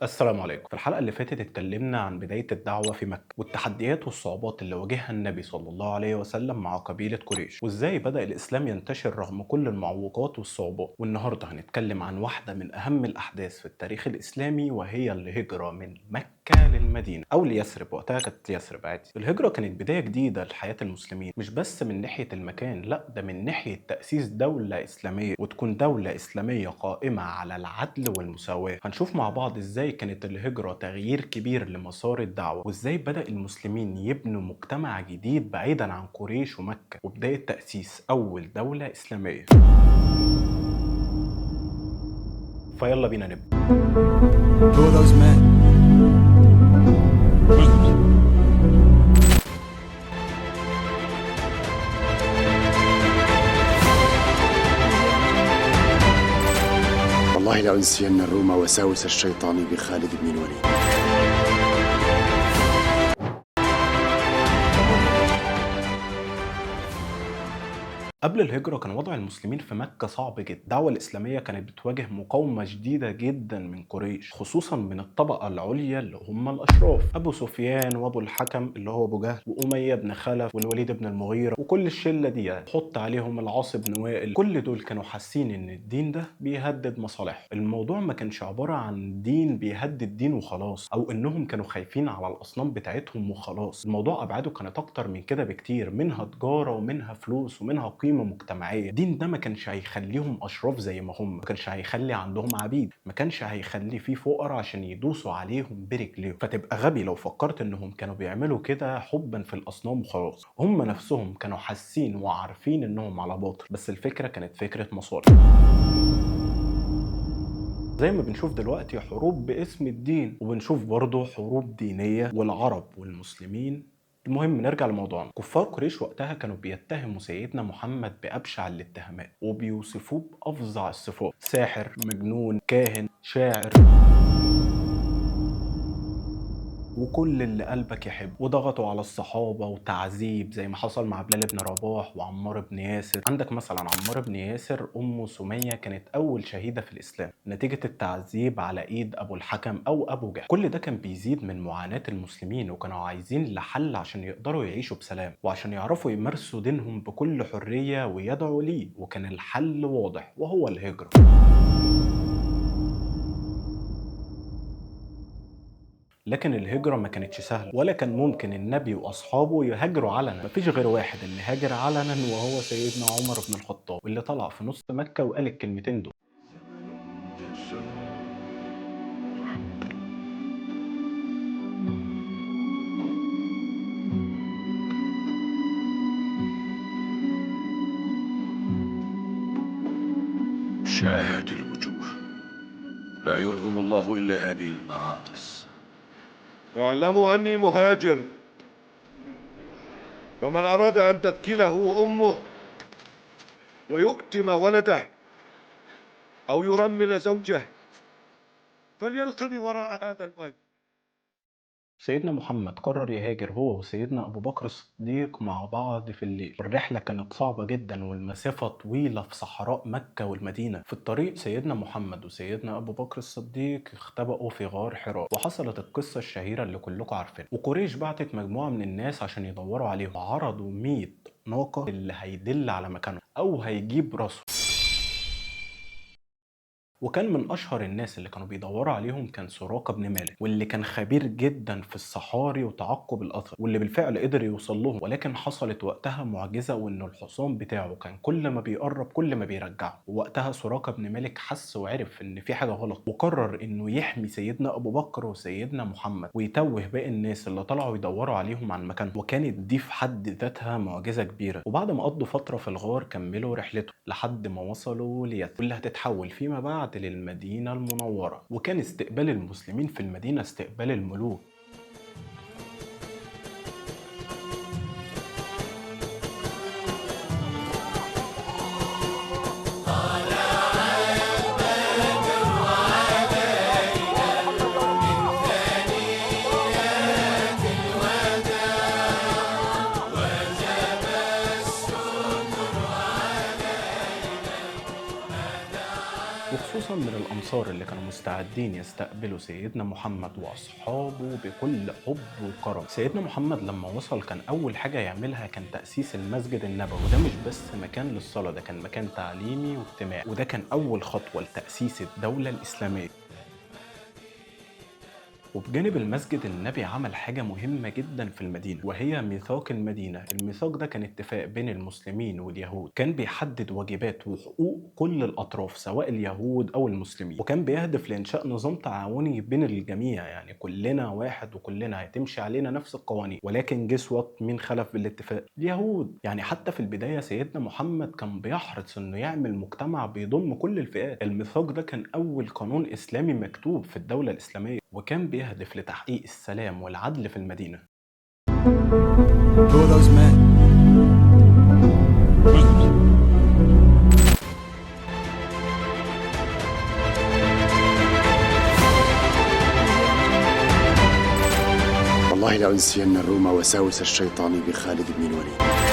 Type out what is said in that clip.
السلام عليكم. في الحلقة اللي فاتت اتكلمنا عن بداية الدعوة في مكة والتحديات والصعوبات اللي واجهها النبي صلى الله عليه وسلم مع قبيلة قريش، وازاي بدأ الإسلام ينتشر رغم كل المعوقات والصعوبات. والنهاردة هنتكلم عن واحدة من أهم الأحداث في التاريخ الإسلامي، وهي الهجرة من مكة للمدينة أو ليثرب. وقتها كانت يثرب عادي. الهجرة كانت بداية جديدة لحياة المسلمين، مش بس من ناحية المكان، لا ده من ناحية تأسيس دولة إسلامية، وتكون دولة إسلامية قائمة على العدل والمساواة. هنشوف مع بعض إزاي كانت الهجرة تغيير كبير لمسار الدعوة، وإزاي بدأ المسلمين يبنوا مجتمع جديد بعيدا عن قريش ومكة، وبداية تأسيس أول دولة إسلامية. فيلا بينا نبدأ. Who are those men? Muslims. والله لأنسين الروم وساوس الشيطان بخالد بن الوليد. قبل الهجرة كان وضع المسلمين في مكة صعب جدا. الدعوة الإسلامية كانت بتواجه مقاومة شديدة جدا من قريش، خصوصا من الطبقة العليا اللي هم الأشراف، أبو سفيان وأبو الحكم اللي هو أبو جهل، وأمية بن خلف، والوليد بن المغيرة، وكل الشلة دي يعني. حط عليهم العاص بن وائل. كل دول كانوا حاسين إن الدين ده بيهدد مصالحهم. الموضوع ما كانش عبارة عن دين بيهدد دين وخلاص، أو إنهم كانوا خايفين على الأصنام بتاعتهم وخلاص. الموضوع أبعاده كانت أكتر من كده بكتير، منها تجارة ومنها فلوس ومنها قيمة مجتمعية. الدين ده ما كانش هيخليهم أشراف زي ما هم، ما كانش هيخلي عندهم عبيد، ما كانش هيخلي فيه فقراء عشان يدوسوا عليهم برجليهم. فتبقى غبي لو فكرت انهم كانوا بيعملوا كده حبا في الأصنام وخلاص. هم نفسهم كانوا حاسين وعارفين انهم على باطل، بس الفكرة كانت فكرة مصالح. زي ما بنشوف دلوقتي حروب باسم الدين، وبنشوف برضه حروب دينية والعرب والمسلمين. المهم نرجع لموضوعنا. كفار قريش وقتها كانوا بيتهموا سيدنا محمد بأبشع الاتهامات، وبيوصفوه بأفظع الصفات: ساحر، مجنون، كاهن، شاعر، وكل اللي قلبك يحب. وضغطوا على الصحابة وتعذيب زي ما حصل مع بلال بن رباح وعمار بن ياسر. عندك مثلا عمار بن ياسر أمه سمية كانت أول شهيدة في الإسلام نتيجة التعذيب على إيد أبو الحكم أو أبو جهل. كل ده كان بيزيد من معاناة المسلمين، وكانوا عايزين لحل عشان يقدروا يعيشوا بسلام، وعشان يعرفوا يمارسوا دينهم بكل حرية ويدعوا ليه. وكان الحل واضح، وهو الهجرة. لكن الهجرة ما كانتش سهلة، ولا كان ممكن النبي وأصحابه يهاجروا علنا. مفيش غير واحد اللي هاجر علنا، وهو سيدنا عمر بن الخطاب، واللي طلع في نص مكة وقال الكلمتين دول: شاهد الوجوه، لا يرغم الله إلا هذه المعاطس. اعلموا أني مهاجر، فمن أراد أن تثكله أمه ويؤتم ولده أو يرمل زوجه فليلقني وراء هذا الوجه. سيدنا محمد قرر يهاجر هو وسيدنا أبو بكر الصديق مع بعض في الليل. الرحلة كانت صعبة جدا والمسافة طويلة في صحراء مكة والمدينة. في الطريق سيدنا محمد وسيدنا أبو بكر الصديق اختبأوا في غار حراء، وحصلت القصة الشهيرة اللي كلكم عارفينها. وقريش بعتت مجموعة من الناس عشان يدوروا عليهم، وعرضوا 100 ناقة اللي هيدل على مكانهم أو هيجيب راسهم. وكان من أشهر الناس اللي كانوا بيدوروا عليهم كان سراقة بن مالك، واللي كان خبير جدا في الصحاري وتعقب الأثر، واللي بالفعل قدر يوصل لهم. ولكن حصلت وقتها معجزة، وإن الحصان بتاعه كان كل ما بيقرب كل ما بيرجعه. ووقتها سراقة بن مالك حس وعرف إن في حاجة غلط، وقرر إنه يحمي سيدنا أبو بكر وسيدنا محمد ويتوه باقي الناس اللي طلعوا يدوروا عليهم عن مكانهم. وكانت دي في حد ذاتها معجزة كبيرة. وبعد ما قضوا فترة في الغار كملوا رحلتهم لحد ما وصلوا ليثرب، واللي هتتحول فيما بعد للمدينة المنورة. وكان استقبال المسلمين في المدينة استقبال الملوك. وخصوصا خصوصا من الأنصار اللي كانوا مستعدين يستقبلوا سيدنا محمد وأصحابه بكل حب وكرم. سيدنا محمد لما وصل كان أول حاجة يعملها كان تأسيس المسجد النبوي، وده مش بس مكان للصلاة، ده كان مكان تعليمي واجتماعي، وده كان أول خطوة لتأسيس الدولة الإسلامية. وبجانب المسجد النبي عمل حاجة مهمة جدا في المدينة، وهي ميثاق المدينة. الميثاق ده كان اتفاق بين المسلمين واليهود، كان بيحدد واجبات وحقوق كل الأطراف سواء اليهود أو المسلمين، وكان بيهدف لإنشاء نظام تعاوني بين الجميع، يعني كلنا واحد وكلنا هيتمشي علينا نفس القوانين. ولكن guess what، مين خلف بالاتفاق؟ اليهود. يعني حتى في البداية سيدنا محمد كان بيحرص إنه يعمل مجتمع بيضم كل الفئات. الميثاق ده كان أول قانون إسلامي مكتوب في الدولة الإسلامية، وكان بيهدف لتحقيق السلام والعدل في المدينة. Who are those men? Muslims. والله لأنسين الروم وساوس الشيطان بخالد بن الوليد.